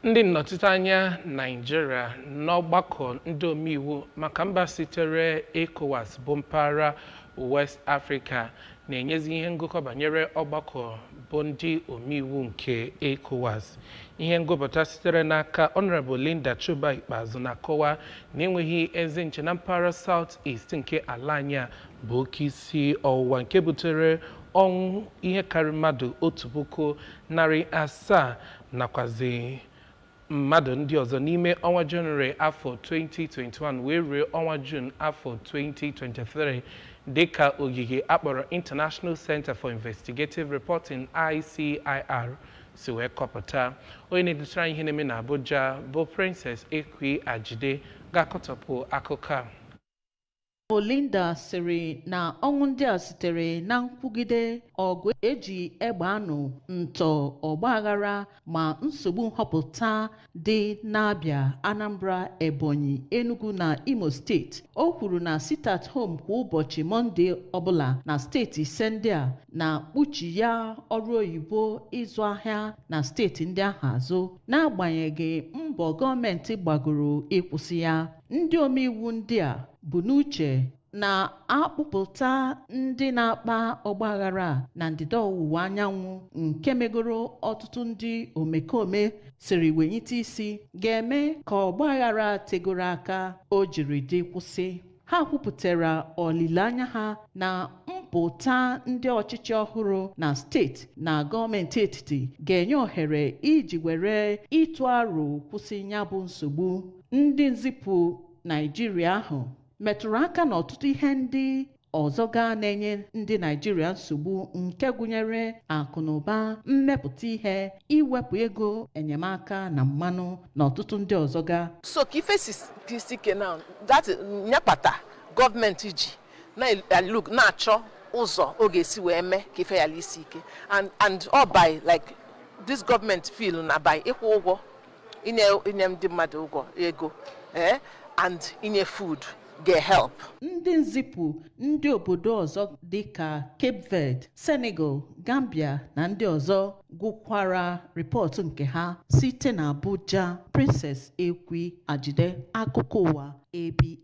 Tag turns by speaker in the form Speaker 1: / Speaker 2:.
Speaker 1: Ndị nnọchiteanya Naịjirịa n'ọgbakọ ndị omeiwu maka mba sitere ECOWAS bụ mpaghara West Africa na-enyezi ihe ngụkọ banyere ọgbakọ bụ ndị omeiwu nke ECOWAS. Ihe ngụpụta sitere n'aka Honorable Linda Chuba Ikpeazụ na-akọwa na enweghị ezi nche na mpaghara South East nke ala anyị a bụ oke isi ọwụwa nke butere ọnwụ ihe karịrị mmadụ 1,700 nakwazi mmadụ ndị ọzọ n'ime ọnwa Jenụwarị afọ 2021 wee ruo ọnwa Juun afọ 2023, dịka ogige akpọrọ International Center for Investigative Reporting, ICIR, si wee kọpụta. Onye na-edetara ihe na-eme na Abuja bụ Princess Ekwi Ajide ga-akọtọpụ akụkọ a.
Speaker 2: Linda sịrị na ọnwụ ndị a sitere na nkwugide ọgụ eji egbe anụ, ntọ, ọgbaghara ma nsogbu nhọpụta dị n'Abia, Anambra, Ebonyi, Enugu na Imo Steeti. O kwuru na sit at home kwa ụbọchị Mọnde ọbụla na steeti ise ndị a na-akpuchi ya ọrụ oyibo, ịzụ ahịa na steeti ndị ahụ azụ, n'agbanyeghị mbọ gọọmenti gbagoro ịkwụsị ya. Ndị omeiwu ndị a bụ n'uche na-akpụpụta ndị na-akpa ọgbaghara na ndịda ọwụwa anyanwụ nke megoro ọtụtụ ndị omekome siri wenyite isi ga-eme ka ọgbaghara tegoro aka o jiri dị kwụsị. Ha kwupụtara olileanya ha na mpụta ndị ọchịchị ọhụrụ na steeti na gọọmenti etiti ga-enye ohere iji were ịtụ aro kwụsị ya bụ nsogbu. Ndị nzipụ Naijiria ahụ metụrụ aka n'ọtụtụ ihe ndị ọzọ ga na-enye ndị Naijiria nsogbu, nke gụnyere akụ na ụba, mmepụta ihe, iwepụ ego enyemaka na mmanụ na ọtụtụ ndị ọzọ ga.
Speaker 3: So ka ife si ike now, that nyakpata gọọmenti ji na-look, na-achọ ụzọ ọ ga-esi wee mee ka ife yala isi ike, and all by, like, this government feel na by ịkwụ ụgwọ, inye ndị mmadụ ụgwọ ego and inye food ga-help.
Speaker 2: Ndị nzipụ ndị obodo ọzọ dịka Cape Verde, Senegal, Gambia na ndị ọzọ gụkwara rịpọtụ nke ha. Site na Abuja, Princess Ekwi Ajide, akụkọ ụwa ABS.